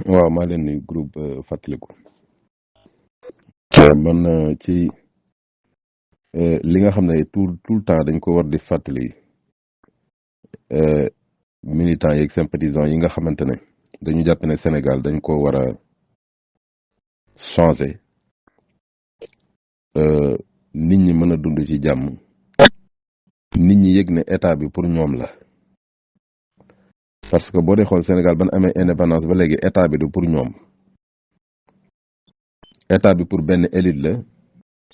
waaw maa leen nuyu groupe fàttaliku man ci li nga xam ne tout le temps dañ ko war di fàttali militants yeeg sympathisants yi nga xamante ne dañu jàpp ne Sénégal dañ ko war a changer nit ñi mën a dund ci jàmm nit ñi yëg ne état bi pour ñoom la parce que boo dee xool Sénégal ban amee indépendance ba léegi état bi du pour ñoom état bi pour benn élite la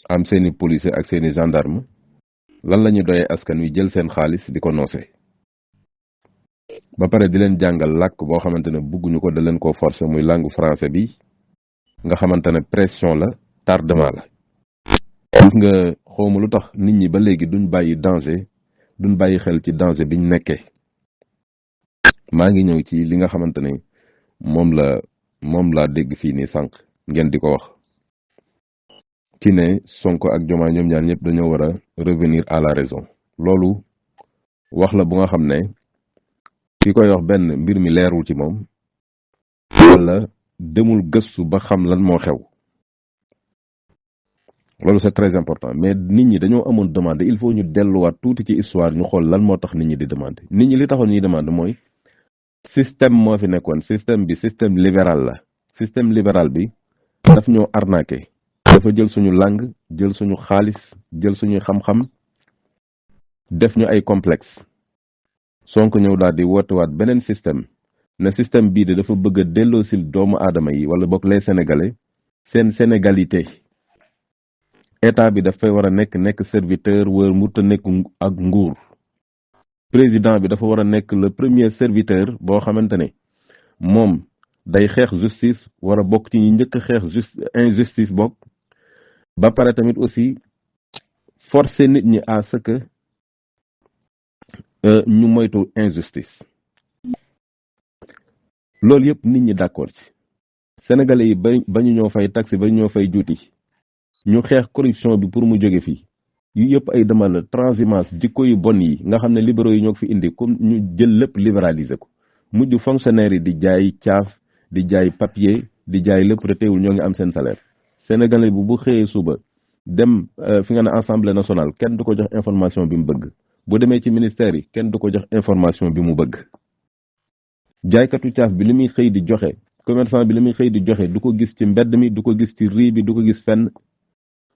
am seeni policier ak seeni gendarme lan la ñuy doyee askan wi jël seen xaalis di ko noose ba pare di leen jàngal làkk boo xamante ne bugguñu ko da leen koo forcer muy langue français bi nga xamante ne pression la tardement la gis nga xawma lu tax nit ñi ba léegi duñ bàyyi danger duñ bàyyi xel ci danger biñ nekkee maa ngi ñëw ci li nga xamante ne moom laa dégg fii nii sànq ngeen di ko wax ci ne Sonko ak Diomaye ñoom ñaar ñëpp dañoo war a revenir à la raison loolu wax la bu nga xam ne ki koy wax benn mbir mi leerul ci moom wala demul gëstu ba xam lan moo xew loolu c'est très important mais nit ñi dañoo amoon demande il faut ñu delluwaat tuuti ci histoire ñu xool lan moo tax nit ñi di demande nit ñi li taxoon ñuy demande mooy système moo fi nekkoon système bi système libéral la système libéral bi daf ñoo arnaqué dafa jël suñu langue jël suñu xaalis jël suñuy xam-xam def ñu ay complexe Sonko ñëw daal di wootewaat beneen système ne système bii de dafa bëgg a delloosil doomu aadama yi wala bokk les sénégalais seen sénégalité état bi dafay war a nekk serviteur wër mu ta nekk ak nguur président bi dafa war a nekk le premier serviteur boo xamante ne moom day xeex justice war a bokk ci ñi njëkk xeex injustice bokk ba pare tamit aussi forcer nit ñi à ce que ñu moytu injustice loolu yëpp nit ñi d'accord ci sénégalais yi ba ñu ñoo fay taxi ba ñu ñoo fay juuti ñu xeex corruption bi pour mu jóge fii yu yëpp ay demande la transhumance jikko yu bon yi nga xam ne libéraux yi ñoo ko fi indi comme ñu jël lépp libéraliser ko mujj fonctionnaire yi di jaay caaf di jaay papier di jaay lépp te teewul ñoo ngi am seen salaire sénégalais bu xëyee suba dem fi nga ne assemblée nationale kenn du ko jox information bi mu bëgg bu demee ci ministère yi kenn du ko jox information bi mu bëgg jaaykatu caaf bi li muy xëy di joxe commerçant bi li muy xëy di joxe du ko gis ci mbedd mi du ko gis ci rii bi du ko gis fenn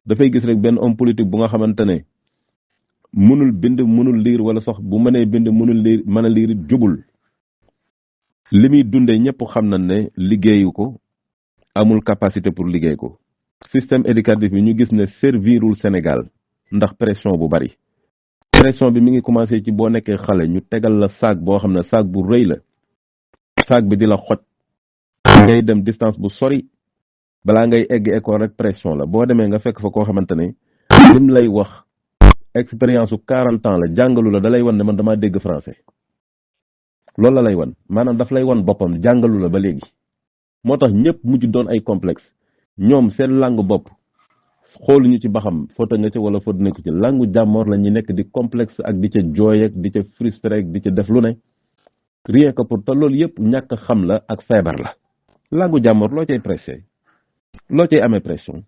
dafay gis rek benn homme politique bu nga xamante ne mënul bind mënul liir wala sax bu mënee bind mënul liir mën a liir jubul li muy dundee ñëpp xam na ne liggéeyu ko amul capacité pour liggéey ko système éducatif bi ñu gis ne servirul Sénégal ndax pression bu bari pression bi mi ngi commencé ci boo nekkee xale ñu tegal la sac boo xam ne sac bu rëy la sac bi di la xoj ngay dem distance bu sori balaa ngay egg école rek pression la boo demee nga fekk fa koo xamante ne lim lay wax expérience su 40 ans la jàngalu la da lay wan ne man damaa dégg français loolu la lay wan maanaam daf lay wan boppam jàngalu la ba léegi moo tax ñëpp mujj doon ay complexe ñoom seen langue bopp xooluñu ci baxam foto nga ci wala foto nekku ci langue jàmmoor la ñu nekk di complexe ak di ca jooy ak di ca frustré ak di ca def lu ne rien que pour te loolu yëpp ñàkk xam la ak feebar la langue jàmmoor loo cay pressé loo cay amee pression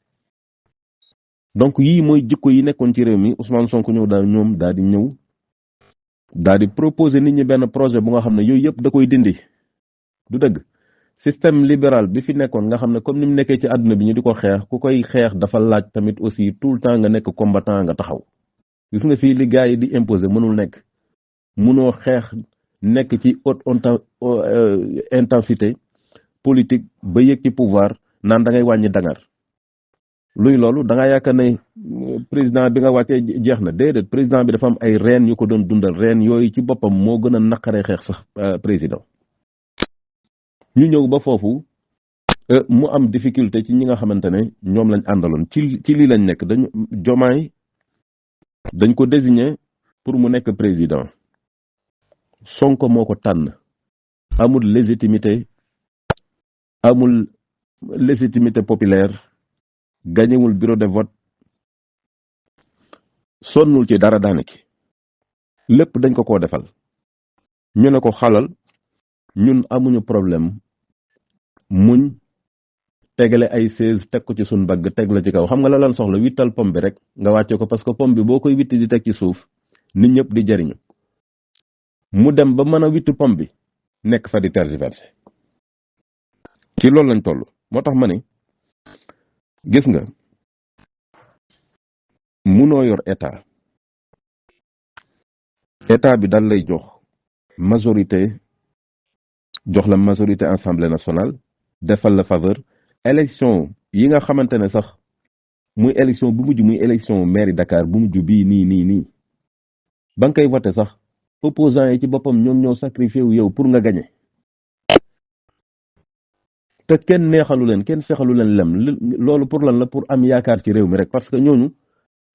donc yii mooy jikko yi nekkoon ci réew mi Ousmane Sonko ñëw daal di proposer nit ñi benn projet bu nga xam ne yooyu yëpp da koy dindi du dëgg système libéral bi fi nekkoon nga xam ne comme ni mu nekkee ci àdduna bi ñu di ko xeex ku koy xeex dafa laaj tamit aussi tout le temps nga nekk combattant nga taxaw gis nga fii li gars yi di imposer mënul nekk mënoo xeex nekk ci haute intensité politique ba yëg ci pouvoir naan da ngay wàññi dangar luy loolu da nga yaakaar ne président bi nga wàccee jeex na déedéet président bi dafa am ay reen yu ko doon dundal reen yooyu ci boppam moo gën a naqaree xeex sax président ñu ñëw ba foofu mu am difficulté ci ñi nga xamante ne ñoom lañ àndaloon ci lii lañ nekk dañu Diomaye dañ ko désigner pour mu nekk président Sonko moo ko tànn amul légitimité populaire gañewul bureau de vote sonnul ci dara daanaka lépp dañ ko defal ñu ne ko xalal ñun amuñu problème muñ tegale ay 16 teg ko ci suñ bagg teg la ci kaw xam nga la lan soxla wittal pom bi rek nga wàcce ko parce que pom bi boo koy witti di teg ci suuf nit ñëpp di jariñu mu dem ba mën a witti pom bi nekk fa di tergiverser ci loolu lañ toll moo tax ma ne gis nga munoo yor état bi dal lay jox la majorité assemblée nationale defal la faveur élection yi nga xamante ne sax muy élection bu mujj muy élection mairie Dakar bu mujj bii nii ba nga koy voté sax opposants yi ci boppam ñoom ñoo sacrifié wu yow pour nga gagné te kenn neexalu leen kenn fexalu leen lem loolu pour lan la pour am yaakaar ci réew mi rek parce que ñooñu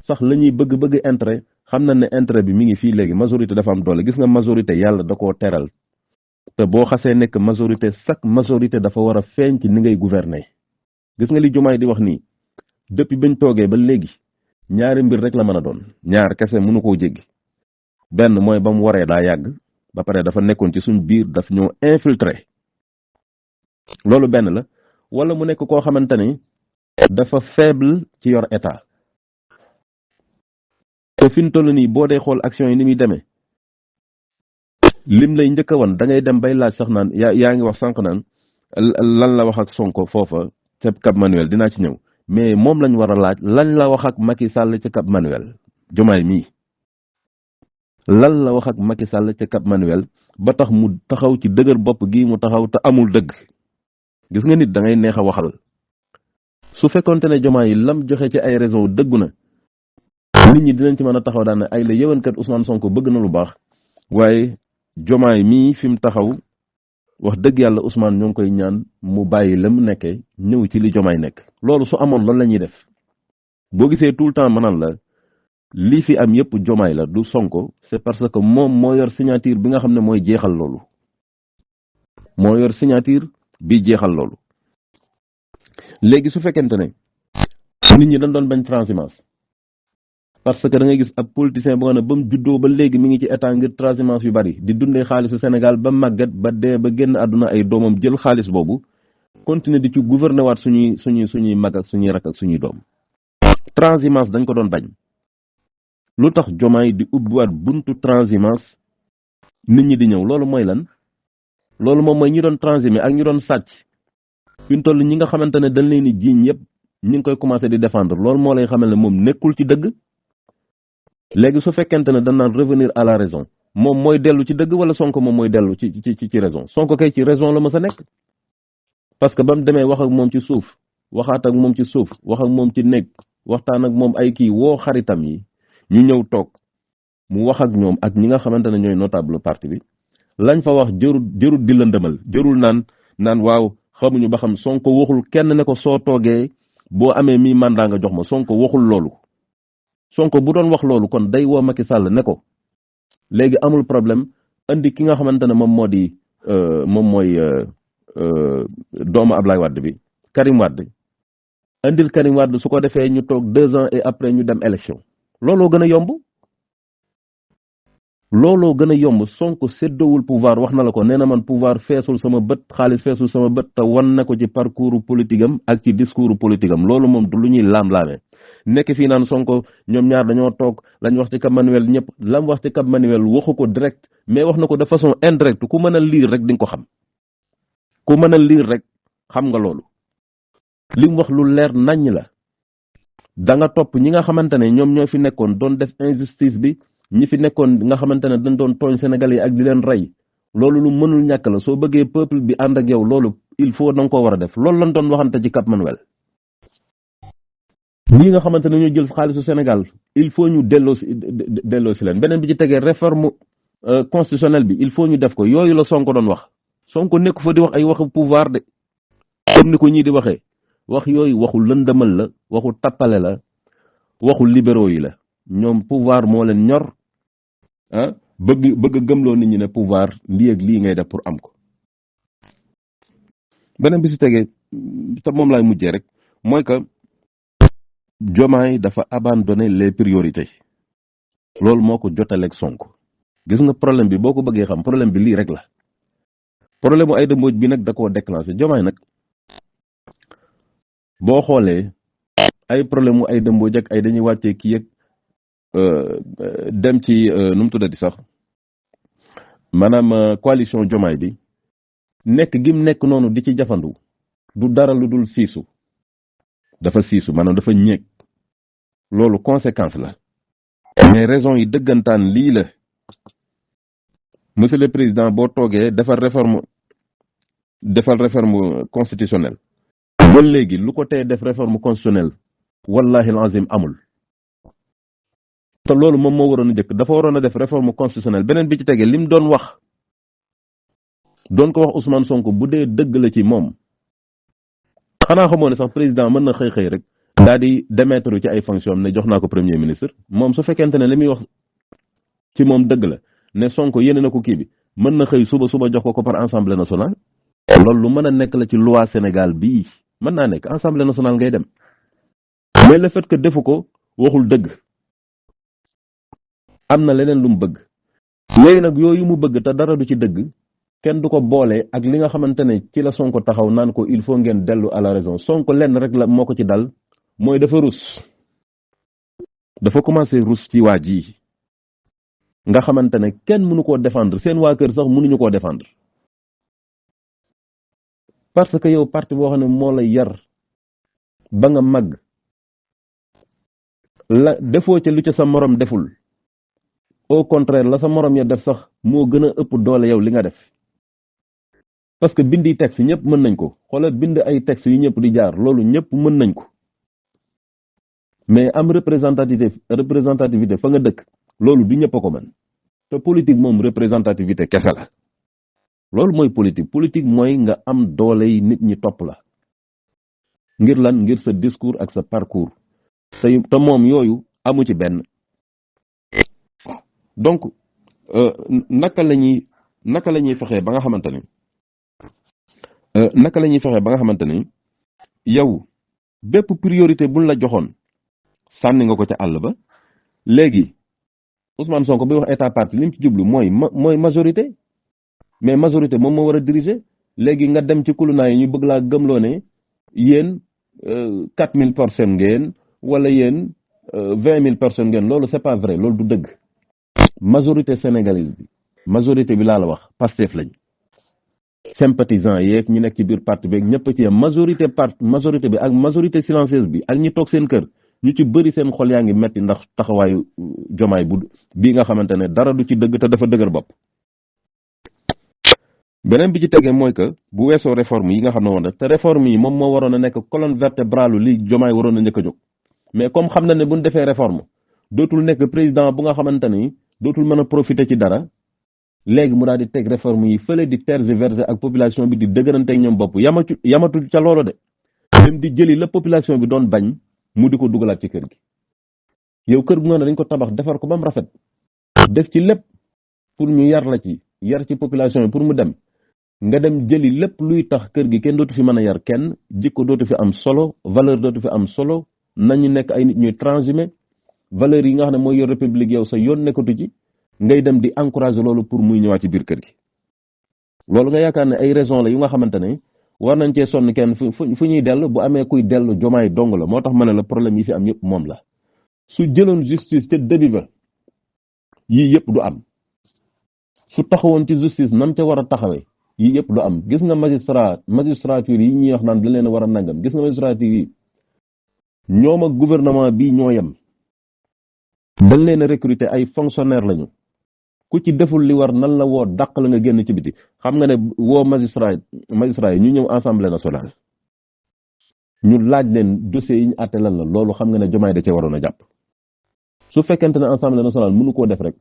sax la ñuy bëgg intérêt xam na ne intérêt bi mi ngi fii léegi majorité dafa am doole gis nga majorité yàlla da koo teral te boo xasee nekk majorité chaque majorité dafa war a feeñ ci ni ngay gouverner gis nga li Diomaye di wax nii depuis bañ toogee ba léegi ñaari mbir rek la mën a doon ñaar kese mënu koo jéggi benn mooy ba mu waree daa yàgg ba pare dafa nekkoon ci suñ biir daf ñoo infiltré loolu benn la wala mu nekk koo xamante ni dafa faible ci yor état te fi mu toll nii boo dee xool action yi ni muy demee lim lay njëkk a wan da ngay dem bay laaj sax naan yaa ngi wax sànq naan lan la wax ak Sonko foofa ca Cap Manuel dinaa ci ñëw mais moom lañ war a laaj lan la wax ak Macky Sall ca Cap Manuel Diomaye mii lan la wax ak Macky Sall ca Cap Manuel ba tax mu taxaw ci dëgër bopp gi mu taxaw te amul dëgg gis nga nit da ngay neex a waxal su fekkonte ne Diomaye yi lam joxe ci ay raison dëggu na nit ñi dinañ ci mën a taxaw daan ay la yëwankat Ousmane Sonko bëgg na lu baax waaye Diomaye mii fi mu taxaw wax dëgg yàlla Ousmane ñoo ngi koy ñaan mu bàyyi la mu nekkee ñëw ci li Diomaye nekk loolu su amoon loolu la ñuy def boo gisee tout le temps mënaan la lii fi am yëpp Diomaye la du Sonko c'est parce que moom moo yor signature bi nga xam ne mooy jeexal loolu moo yor signature bi jeexal loolu léegi su fekkente ne nit ñi dañ doon bañ transhumance parce que da ngay gis ab politicien boo xam ne ba mu juddoo ba léegi mi ngi ci état ngir transhumance yu bari di dundee xaalisu Sénégal ba màggat ba dee ba génn àdduna ay doomam jël xaalis boobu continuer di ci gouverner waat suñuy mag ak suñuy rak ak suñuy doom transhumance dañ ko doon bañ lu tax Diomaye di ubbiwaat buntu transhumance nit ñi di ñëw loolu mooy lan loolu moom mooy ñi doon transhumé ak ñi doon sàcc fi mu toll ñi nga xamante ne dañ leen di jiiñ yëpp ñi ngi koy commencé di défendre loolu moo lay xamal ne moom nekkul ci dëgg léegi su fekkente ne dañ naan revenir à la raison moom mooy dellu ci dëgg wala Sonko moom mooy dellu ci raison Sonko kay ci raison la mës a nekk parce que ba mu demee wax ak moom ci suuf waxaat ak moom ci suuf wax ak moom ci néeg waxtaan ak moom ay kii woo xaritam yi ñu ñëw toog mu wax ak ñoom ak ñi nga xamante ne ñooy notable parti bi lañ fa wax jërul di lëndëmal jërul naan waaw xamuñu ba xam Sonko waxul kenn ne ko soo toogee boo amee mi mandat nga jox ma Sonko waxul loolu Sonko bu doon wax loolu kon day woo Macky Sall ne ko léegi amul problème andi ki nga xamante ne moom mooy doomu Ablaye Wade bi Karim Wade andil Karim Wade su ko defee ñu toog 2 ans et après ñu dem élection looloo gën a yomb Sonko séddowul pouvoir wax na la ko nee na man pouvoir feesul sama bët xaalis feesul sama bët te wan na ko ci parcours politique am ak ci discours politique am loolu moom du lu ñuy laam-laamee nekk fii naan Sonko ñoom ñaar dañoo toog lañ wax ci Cap Manuel ñëpp lam wax ci Cap Manuel waxu ko direct mais wax na ko de façon indirecte ku mën a lire rek di nga ko xam ku mën a lire rek xam nga loolu li mu wax lu leer naññ la da nga topp ñi nga xamante ne ñoom ñoo fi nekkoon doon def injustice bi ñi fi nekkoon nga xamante ne dañ doon tooñ Sénégalais yi ak di leen rey loolu lu mënul ñàkk la soo bëggee peuple bi ànd ak yow loolu il faut da nga ko war a def loolu lañ doon waxante ci Cap Manuel ñi nga xamante ne ñoo jël xaalisu Sénégal il faut ñu delloo si leen beneen bi ci tegee réforme constitutionnelle bi il faut ñu def ko yooyu la Sonko doon wax Sonko nekk fa di wax ay waxu pouvoir de comme ni ko ñii di waxee wax yooyu waxu lëndëmal la waxu tappale la waxu libéraux yi la ñoom pouvoir moo leen ñor ah bëgg gëmloo nit ñi ne pouvoir lii ak lii ngay def pour am ko beneen bi si tegee te moom laay mujjee rek mooy que Diomaye dafa abandonné les priorités loolu moo ko jotaleeg Sonko gis nga problème bi boo ko bëggee xam problème bi lii rek la problème mu Aïda Mbodj bi nag da koo déclenché Diomaye nag boo xoolee ay problème mu ay dëmboo jëkk ay dañuy wàccee kii yëg dem ci nu mu tuddati sax maanaam coalition Jomaay bi nekk gim nekk noonu di ci jafandu du dara lu dul siisu dafa siisu maanaam dafa ñéeg loolu conséquence la mais raison yi dëggantaan lii la monsieur le président boo toogee defal réforme constitutionnelle ba léegi lu ko tey def réforme constitutionnelle wallahi alazim amul te loolu moom moo waroon a jëkk dafa waroon a def réforme constitutionnelle beneen bi ci tegee lim doon wax doon ko wax Ousmane Sonko bu dee dëgg la ci moom xanaa xamoo ne sax président mën na xëy rek daal di démettre ci ay fonction ne jox naa ko premier ministre moom su fekkente ne li muy wax ci moom dëgg la ne Sonko yéene na ko kii bi mën na xëy suba jox ko par assemblée nationale loolu lu mën a nekk la ci loi Sénégal bii mën naa nekk assemblée nationale ngay dem mais le fait que defu ko waxul dëgg am na leneen lu mu bëgg léegi nag yooyu mu bëgg te dara du ci dëgg kenn du ko boole ak li nga xamante ne ci la Sonko taxaw naan ko il faut ngeen dellu à la raison Sonko lenn rek la moo ko ci dal mooy dafa rus dafa commencé rus ci waa ji nga xamante ne kenn mënu koo défendre seen waa kër sax mënuñu koo défendre parce que yow parti boo xam ne moo la yar ba nga màgg la defoo ca lu ca sa morom deful au contraire la sa morom ya def sax moo gën a ëpp doole yow li nga def parce que bindi texte ñëpp mën nañ ko xoolal bind ay texte yu ñëpp di jaar loolu ñëpp mën nañ ko mais am représentativité fa nga dëkk loolu du ñëpp a ko mën te politique moom représentativité kese la loolu mooy politique mooy nga am doole yi nit ñi topp la ngir lan ngir sa discours ak sa parcours te moom yooyu amu ci benn donc naka la ñuy fexee ba nga xamante ni yow bépp priorité buñ la joxoon sànni nga ko ca àll ba léegi Ousmane Sonko bi wax état parti li mu ci jublu mooy majorité mais majorité moom moo war a diriger léegi nga dem ci kulunaa yi ñu bëgg laa gëmloo ne yéen 4000 personnes ngeen wala yéen 20 000 personnes ngeen loolu c'est pas vrai loolu du dëgg majorité sénégalaise bi majorité bi laa la wax Pastef lañ sympathisant yeeg ñu nekk ci biir parti bi ñëpp ci majorité bi ak majorité silencieuse bi ak ñi toog seen kër ñu ci bëri seen xol yaa ngi metti ndax taxawaayu Jomaay bii nga xamante ne dara du ci dëgg te dafa dëgër bopp. beneen bi ci tegee mooy que bu weesoo réforme yi nga xam ne woon rek te réforme yi moom moo waroon a nekk colonne vertébrale li Jomaay waroon a njëkk a jóg mais comme xam na ne bu ñu defee réforme dootul nekk président bu nga xamante ni dootul mën a profiter ci dara léegi mu daal di teg réforme yi fële di tergiverser ak population bi di dëgëranteeg ñoom bopp yamatu ca loolu de même di jëli la population bi doon bañ mu di ko dugalaat ci kër gi yow kër gu nga ne dañ ko tabax defar ko ba mu rafet def ci lépp pour ñu yar ci population bi pour mu dem nga dem jëli lépp luy tax kër gi kenn dootu fi mën a yar kenn jikko dootu fi am solo valeur dootu fi am solo nañu nekk ay nit ñuy transhumé valeur yi nga xam ne mooy yor république yow sa yoon nekkatu ci ngay dem di encourager loolu pour muy ñëwaat ci biir kër gi loolu nga yaakaar ne ay raison la yu nga xamante ne war nañ cee sonn kenn fu ñuy dellu bu amee kuy dellu Jomaay dong la moo tax ma ne la problème yi fi am yëpp moom la su jëloon justice ca début ba yii yëpp du am su taxawoon ci justice nam ca war a taxawee yii yëpp du am gis nga magistrature yi ñuy wax naan dañ leen war a nangam gis nga magistrature yi ñoom ak gouvernement bi ñoo yem dañ leen a recruter ay fonctionnaire lañu ku ci deful li war nan la woo dàq la nga génn ci biti xam nga ne woo magistrat yi ñu ñëw assemblée nationale ñu laaj leen dossiers yi ñu àtte lan la loolu xam nga ne Jomaay da cee waroon a jàpp su fekkente ne assemblée nationale mënu koo def rek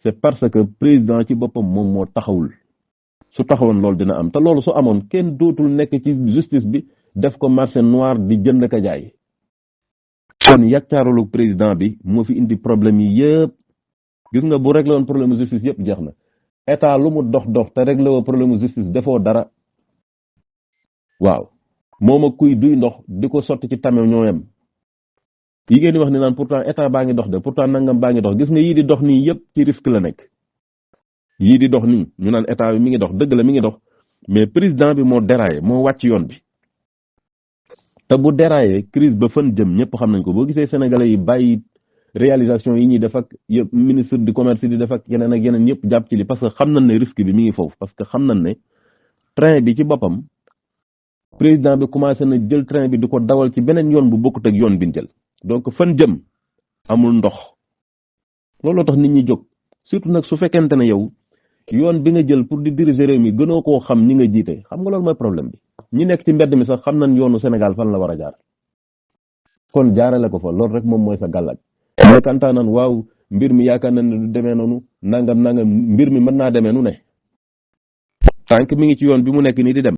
c'est parce que président ci boppam moom moo taxawul su taxawoon loolu dina am te loolu su amoon kenn dootul nekk ci justice bi def ko marché noir di jënd ka jaay kon yàccaaralu président bi moo fi indi problème yi yëpp gis nga bu réglé woon problème justice yëpp jeex na état lu mu dox te réglé woo problème justice defoo dara waaw moom ak kuy duy ndox di ko sotti ci tame ñoo yem yi ngeen di wax ni naan pourtant état baa ngi dox de pourtant nangam baa ngi dox gis nga yii di dox nii yëpp ci risque la nekk yii di dox nii ñu naan état bi mi ngi dox dëgg la mi ngi dox mais président bi moo déraillé moo wàcc yoon bi te bu déraillé crise ba fan jëm ñëpp xam nañ ko boo gisee sénégalais yi bàyyi réalisation yi ñuy def ak yëpp ministre du commerce di def ak yeneen ak yeneen yëpp jàpp ci li parce que xam nañ ne risque bi mi ngi foofu parce que xam nañ ne train bi ci boppam président bi commencé na jël train bi di ko dawal ci beneen yoon bu bokkut ak yoon bi ñu jël donc fan jëm amul ndox looloo tax nit ñi jóg surtout nag su fekkente ne yow yoon bi nga jël pour di diriger réew mi gënoo koo xam ñi nga jiite xam nga loolu mooy problème bi ñi nekk ci mbedd mi sax xam nañ yoonu Sénégal fan la war a jaar kon jaarale ko fa loolu rek moom mooy sa gàllaaj mais kantaa naan waaw mbir mi yaakaar nañ ne du demee noonu nangam mbir mi mën naa demee nu ne tant que mi ngi ci yoon bi mu nekk nii di dem